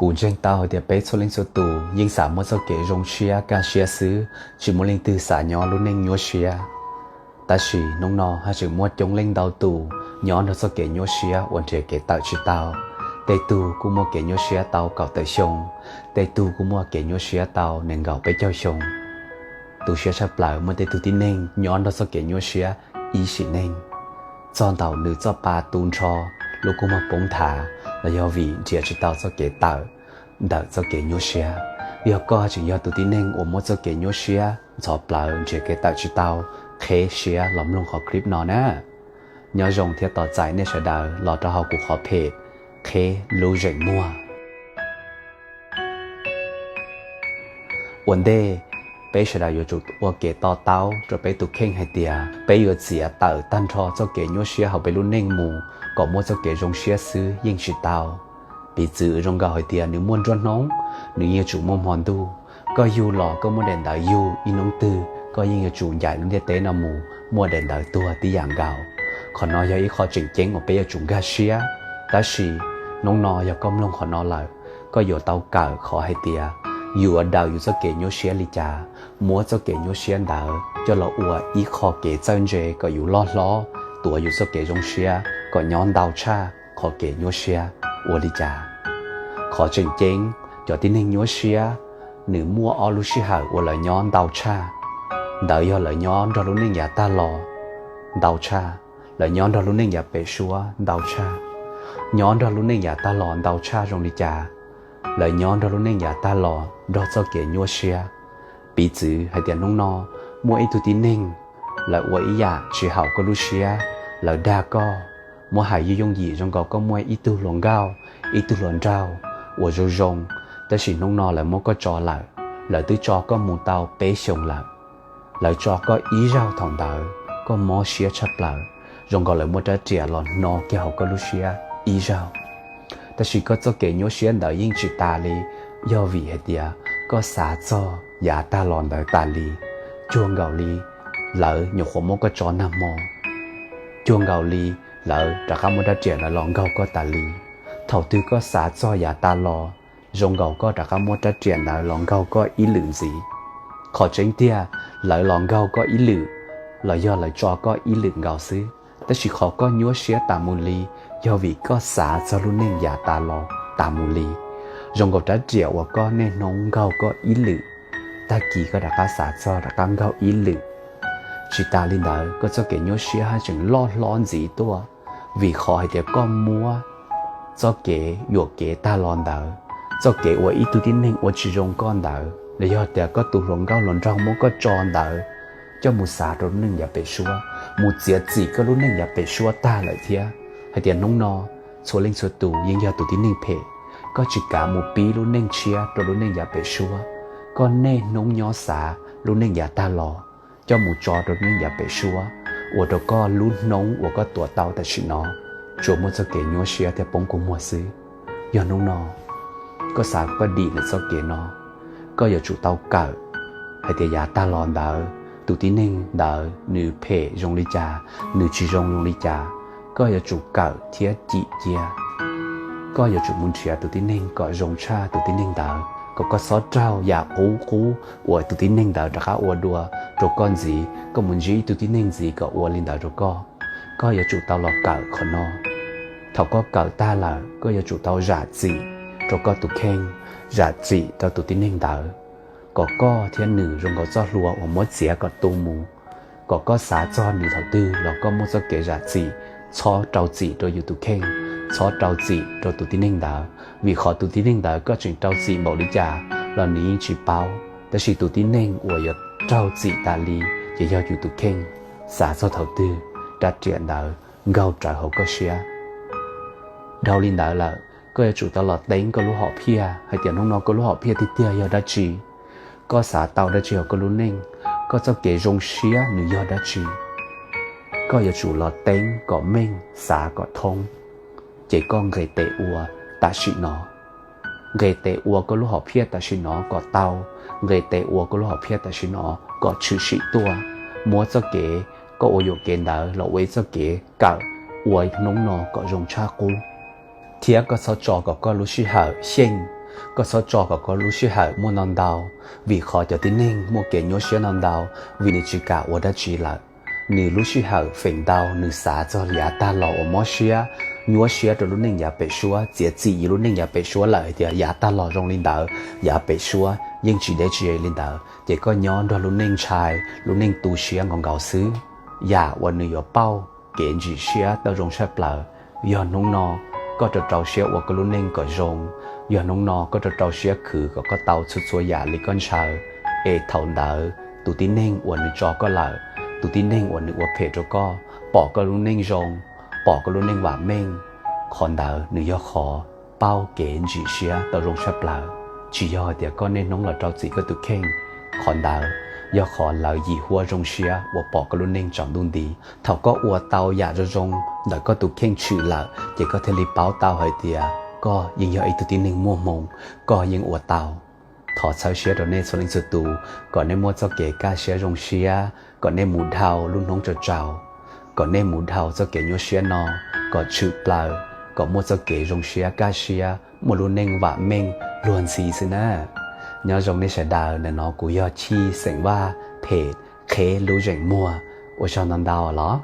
Kuv ntseeg tau hais tias peb txhua leej txhua tus yeej xav muaj txoj kev zoo siab kaj siab xwb, tsis muaj leej twg xav nyob lub neej nyuaj siab. Tab sis hnub no haj tseem muaj coob leej ntau tus nyob nrog txoj kev nyuaj siab uas nrhiav kev tawm tsis tau. Tej tug kuj muaj kev nyuaj siab tau kaum tawm xyoo, tej tug kuj muaj kev nyuaj siab tau nees nkaum peb caug xyoo. Tu siab tshaj plaws muaj tej tug tib neeg nyob nrog txoj kev nyuaj siab ib sim neej, txog ntaum nws txoj pa tu nrho, lub kua muag poob nthav, los yog vim nrhiav tsis tau txoj kev tawm ntawm txoj kev nyuaj siab. Yog koj tseem yog tus tib neeg uas muaj txoj kev nyuaj siab ntxhov plawv nrhiav kev tawm tsis tau, qheb siab los mloog qhov clip no na. Nyob zoo thiab tos txais nej sawv daws los rau hauv kuv qhov phem Qheb Lub Zeem Muag. Ua ntej, peb sawv daws yuav tsum ua kev to taub rau peb tus kheej hais tias peb yuav txiav tawm tag nrho txoj kev nyuaj siab hauv peb lub neej mus kom muaj txoj kev zoo siab xwb yeej tsis tau. Piv txwv zoo nkaus hais tias nws muaj nruab hnub, nws yeej yuav tsum muaj hmo ntuj. Koj yug los koj muaj daim ntawv yug ib hnub twg, koj yeej yuav tsum ncaim lub ntiaj teb no mus muaj daim ntawv tuag tib yam nkaus. Qhov no yog ib qho tseem ceeb uas peb yuav tsum nkag siab. Tab sis hnub no yog koj mloog qhov no lawm, koj yuav tau kawm qhov hais tias yuav daws yus txoj kev nyuaj siab li cas, muab txoj kev nyuaj siab ntawd coj los ua ib qho kev txawj ntse kom yus loj hlob, tuav yus txoj kev zoo siab kom nyob ntau tshaj qhov kev nyuaj siab ua li cas. Qhov tseem ceeb, cov tib neeg nyuaj siab, nws muaj ob lub sij hawm uas lawv nyob ntau tshaj. Ntawd yog lawv nyob nrog lub neej yav tag los ntau tshaj, lawv nyob nrog lub neej yav pem suab ntau tshaj. Nyob nrog lub neej yav tag los ntau tshaj zoo li cas? Lawv nyob nrog lub neej yav tag los nrog txoj kev nyuaj siab. Piv txwv hais tias hnub no muaj ib tug tib neeg, lawv ua ib yam tsis haum koj lub siab, lawv dag koj, muab hais yooj yooj yim zoo nkaus koj muaj ib tug hluas nkauj, ib tug hluas nraug uas zoo zoo, tab sis hnub no lawv muab koj tso lawm, lawv twb tso koj mus tau peb xyoos lawm. Lawv tso koj ib zaug thaum ntawd koj mob siab tshaj plaws, zoo nkaus lawv muab rab riam los hno kiag hauv koj lub siab ib zaug. Tab sis koj txoj kev nyuaj siab ntawd yeej tsis tas li, yog vim hais tias koj xav txog yav tag los ntawd tas li. Cuag nkaus li lawv nyuam qhuav muab koj tso nag hmo, cuag nkaus li lawv rov qab muab rab riam ntawd los nkaug koj tas li. Thaum twg koj xav txog yav tag los, zoo nkaus koj rov qab muab rab riam ntawd los nkaug koj ib lwm ntxiv. Qhov tseeb tiag, lawv los nkaug koj ib lwm los yog lawv tso koj ib lwm nkaus xwb, tab sis qhov koj nyuaj siab tas mus li, yog vim koj xav txog lub neej yav tag los tas mus li. Zoo nkaus rab riam uas koj niaj hnub nkaug koj ib lwm, tag kis koj rov qab xav txog rov qab nkaug ib lwm. Tsis tas li ntawd, koj txoj kev nyuaj siab haj tseem loj hlob ntxiv tuaj, vim qhov hais tias koj muab txoj kev yuam kev tag los ntawd, txoj kev uas ib tug tib neeg ua tsis zoo koj ntawd, los yog tias koj tus hluas nkauj hluas nraug muab koj tso ntawd, coj mus xav rau lub neej yav pem suab, mus txiav txim koj lub neej yav pem suab tag lawm thiab. Hais tias hnub no txhua leej txhua tus yeej yog tus tib neeg phem, koj tsis kav mus pib lub neej tshiab rau lub neej yav pem suab, koj niaj hnub nyob xav lub neej yav tag los, coj mus tso rau lub neej yav pem suab, ua rau koj lub hnub uas koj tuav tau tam sim no tsuas muaj txoj kev nyuaj siab thiab poob kua muag xwb. Yog hnub no koj xav koj dim lawm txoj kev no, koj yuav tsum tau kawm hais tias yav tag los ntawd tus tib neeg ntawd nws phem zoo li cas, nws tsis zoo zoo li cas, koj yuav tsum kawm thiab cim cia. Koj yuav tsum mus nrhiav tus tib neeg kom zoo tshaj tus tib neeg ntawd, kom koj txhob raug yam qub qub uas tus tib neeg ntawd rov qab ua dua rau koj ntxiv, koj mus ntsib tus tib neeg ntxiv kom ua li ntawd rau koj. Koj yuav tsum tau los kawm qhov no. Thaum koj kawm tag lawm, koj yuav tsum tau zam txim rau koj tus kheej, zam txim rau tus tib neeg ntawd, kom koj thiab nws zoo nkaus txoj hlua uas muab txiav kom tu mus. Kom koj xav txog nws thaum twg los koj muaj txoj kev zam txim, txhob rau txim rau yus tus kheej, txhob rau txim rau tus tib neeg ntawd, vim qhov tus tib neeg ntawd koj tseem rau txim npaum li cas los nws yeej tsis paub, tab sis tus tib neeg uas yuav raug txim tas li ces yog yus tus kheej. Xav txog thaum twg, rab riam ntawd nkaug rawv hauv koj siab. Dhau li ntawd lawm, koj yuav tsum tau los teeb koj lub hom phiaj hais tias hnub no koj lub hom phiaj tiag tiag yog dab tsi. Koj xav tau dab tsi hauv koj lub neej, koj txoj kev zoo siab nws yog dab tsi. Koj yuav tsum los teeb kom meej, xav kom thoob, ces koj nqes tes ua tam sim no. Nqes tes ua koj lub hom phiaj tam sim no kom tau, nqes tes ua koj lub hom phiaj tam sim no kom tshwm sim tuaj. Muab txoj kev koj ua yuam kev ntawd los ua ib txoj kev kawm ua hnub no kom zoo tshaj qub, thiab koj txhob tso kom koj lub sij hawm xyeej Koj txhob tso kom koj lub sij hawm muaj ntau ntau, vim qhov cov tib neeg muaj kev nyuaj siab ntau ntau vim nws tsis kam ua dab tsi lawm. Nws lub sij hawm feem ntau nws xav txog yav tag los uas mob siab, nyuaj siab rau lub neej yav pem suab, txiav txim yus lub neej yav pem suab lawm hais tias yav tag los zoo li ntawd, yav pem suab yeej tsis deb tsis ze li ntawd, ces koj nyob nrog lub neej ntshai, lub neej tu siab nkaus nkaus xwb. Yam uas nws yuav pauj kev ntsim siab tau zoo tshaj plaws, yog hnub no koj rau rau siab ua koj lub neej kom zoo, yog hnub no koj rau rau siab khwv kom koj tau txhua txhua yam li koj ntshaw, es thaum ntawd tus tib neeg uas nws tso koj lawm, tus tib neeg uas nws ua phem rau koj, pom koj lub neej zoo, pom koj lub neej vam meej, qhov ntawd nws yog qhov pauj kev ntsim siab tau zoo tshaj plaws. Tsis yog hais tias koj niaj hnub los rau txim koj tus kheej, qhov ntawd yog qhov lawv yim huab zoo siab uas pom koj lub neej tsaus ntuj nti. Thaum koj ua tau yam zoo zoo ntawm koj tus kheej tshwm lawm ces koj thiaj li paub tau hais tias koj yeej yog ib tug tib neeg muaj hmoo, koj yeej ua tau. Thov txhawb siab rau nej txhua leej txhua tus kom nej muaj txoj kev kaj siab zoo siab, kom nej mus dhau lub hnub tsaus tsaus, kom nej mus dhau txoj kev nyuaj siab no kom tshwm plaws, kom muaj txoj kev zoo siab kaj siab, muaj lub neej vam meej luag ntxhi xwb na. Nyob zoo nej sawv daws, ntawm no kuv yog Chij xeem Vaj phem qheb lub zeem muag. Ua tsaug ntau ntau los.